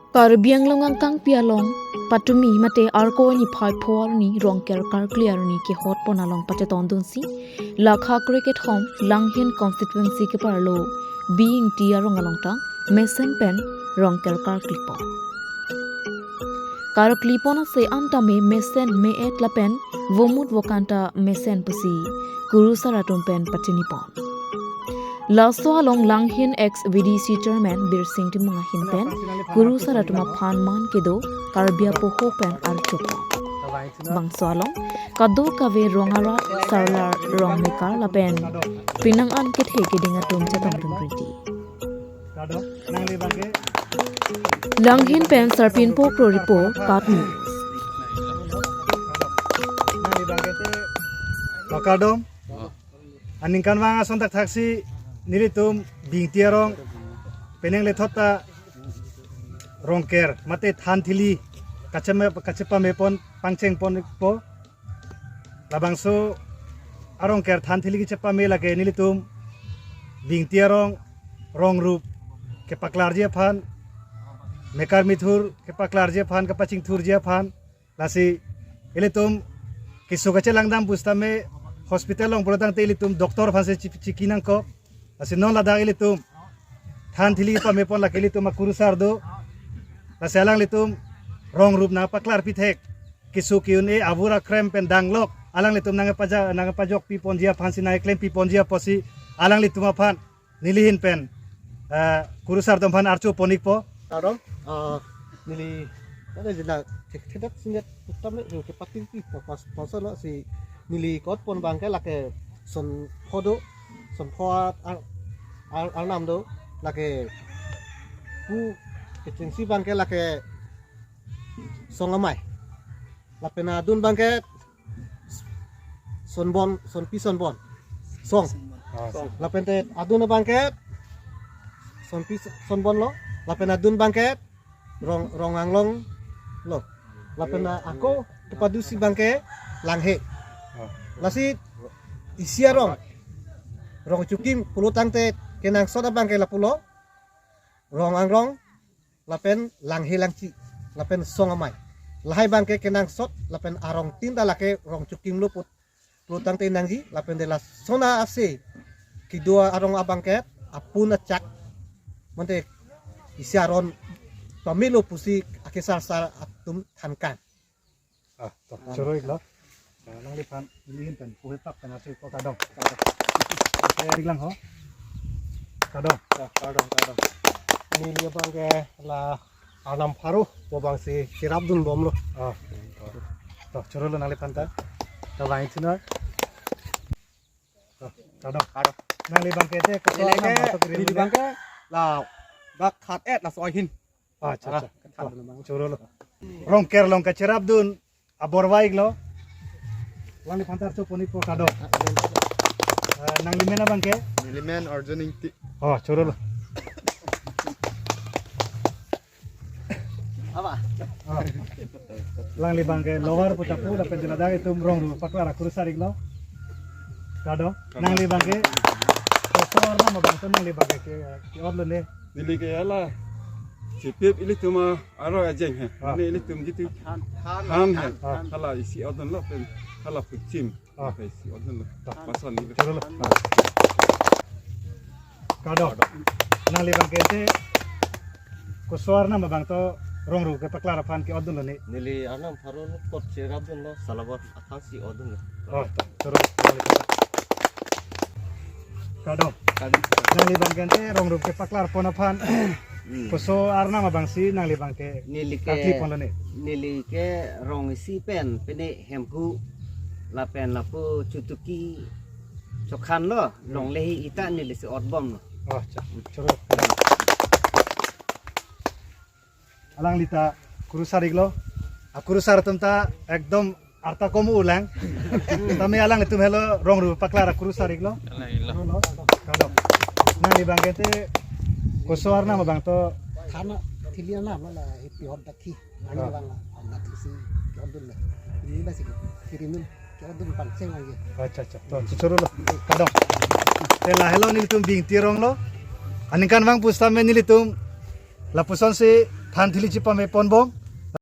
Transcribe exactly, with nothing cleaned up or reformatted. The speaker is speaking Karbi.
Karbi Anglong angkangpi along patumi mate Arkoi niphai pho arni Rongker karkli arni kehot pon along pachetongdunsi, lakha krekethom Langhin constituency keparlo Bingti arong along ta mesen pen Rongker karkli pon. Karkli pon ase antame mesen me-et lapen vomut vokan ta mesen pusi kurusar atum pen pachini pon. Laso along Langhin ex V D C chairman Birsing Timung ahin pen kurusar atum aphan man kedo Karbi apoho pen archo pon. Bangso along kadokave rong arat, sarlar, rong mekar lapen penang an kethe keding atum chetongdun riti. Langhin pen Sarpinpo Kro report, KAT News. Kardom. Aningkanvang ason thakthaksi nelitum Bingti arong penang lethot ta Rongker mate thanthili kacheme-, kachepame pon, pangcheng ponpo. Labangso a-Rongker thanthili kachepame lake nelitum Bingti arong rong rup kepaklarji aphan, mekar mithur kepaklarji aphan, kapachingthurji aphan. Lasi ilitum keso kachelang dam pusitame hospital along pulo tangte ilitum doctor aphansi chi-, chiki nangkok. Lasi non ladak ilitum thanthili pame pon lake ilitum akurusar do. Lasi alanglitum rong rup nangpaklarpi thek, keso ke-un-e, avur akrem pen danglok alanglitum nangpaja-, nangpajokpi ponji aphansi, nangklempi ponji apotsi alanglitum aphan nelihin pen, eh, kurusar atum aphan archo pon-ikpo. Kardom, ah, neli, ada jena, thek-, thedak singet utame, eh, kepatiripi, pos-, poso lo si neli kot pon abangke lake son pho do, son pho ar-, ar-, arnam do, lake pu kechengsi abangke lake Song Amei. Lapen adun abangke Sonbon, Sonpi Sonbon. Song. Ah, Song. Lapen te adun abangke Sonpi Sonbon lo. Lapen adun abangke Rong, Rong Anglong lo. Lapen ako kepadusi abangke Langhe. Ah. Lasi isi arong Rongchukim pulo tangte kenangsot abangke lapulo. Rong Anglong lapen Langhe Langchi, lapen Song Amei. Lahai abangke kenangsot, lapen arong tin ta lake Rongchukim lo put, pulo tangte nangji, lapen de lason ase kedo arong abangke apun achak, mante isi aron pamelo pusi akesarsar atum thankan. Ah, to, choro-iklo. Ah, nangliphan nelihin pen puhe pak pen asu ko, kardom. Oke, iklang ho. Kardom. Ya, kardom, kardom. Neli abangke la arnam pharo pu abangsi cherapdun bomlo. Ah, to, chorolo nangliphan ta. To, vangthu non. To, kardom. Kardom. Nangli abangke te, koso neli abang ke, to, neli abangke la dak khat-et laso ahin. Ah, acha, ah, acha. Kardom. Chorolo. Rongker along kacherapdun abor vai-iklo. Alangliphan ta archo pon-ikpo, kardom. Eh, nanglimen abangke? Nelimen Arjun Ingti. Oh, chorolo. Apa? Oh. Alangli abangke lower pu ta pu, lapen jela dak itum rong rup paklar akurusar-iklo. Kardom. Kardom. Nangli abangke koso arnam abang to nangli abangke ke, ke-otlo ne? Neli ke hala chipip ilitum aroi ajeng he. Ah. Mane ilitum jitu than, than, than he. Ah. Hala isi odun lo pen hala puchim. Ah. Hala isi odun lo. Ah. Pasan ni. Chorolo. Ah. Kardom. Nangli abangke te koso arnam abang to rong rup kepaklar aphan ke-otdunlo ne? Neli arnam pharo lo, kot cherapdunlo, salabot athang si otdunlo. Oh, to, chorolo. Kardom. Kardom. Nangli abangke te rong rup kepaklar pon aphan. Hmm. Koso arnam abangsi nangli abangke, neli ke, karkli ponlo ne? Neli ke rong isi pen, pene Hemphu lapen lapu Chutuki chokhan lo, hmm, longle hi ita neli si otbomlo. Oh, acha. Choro. Alangli ta kurusar-iklo. Akurusar atum ta ekdom arta kom ulang. Tame alanglitum helo rong rup paklar akurusar-iklo. Alang-iklo. Chorolo. Kardom. Nangli abangke te koso arnam abang to? Thanthili arnam la ipi hot dakhi. Ani, ah, abang la, na thisi ke-otdunlo. Ini basi kirimun ke-otdun pangcheng lagi. Acha, acha. To, chorolo. Kardom. Te lahelo nelitum Bingti arong lo. Aningkanvang pusitame nelitum Lapusonsi than thili chepame ponbom.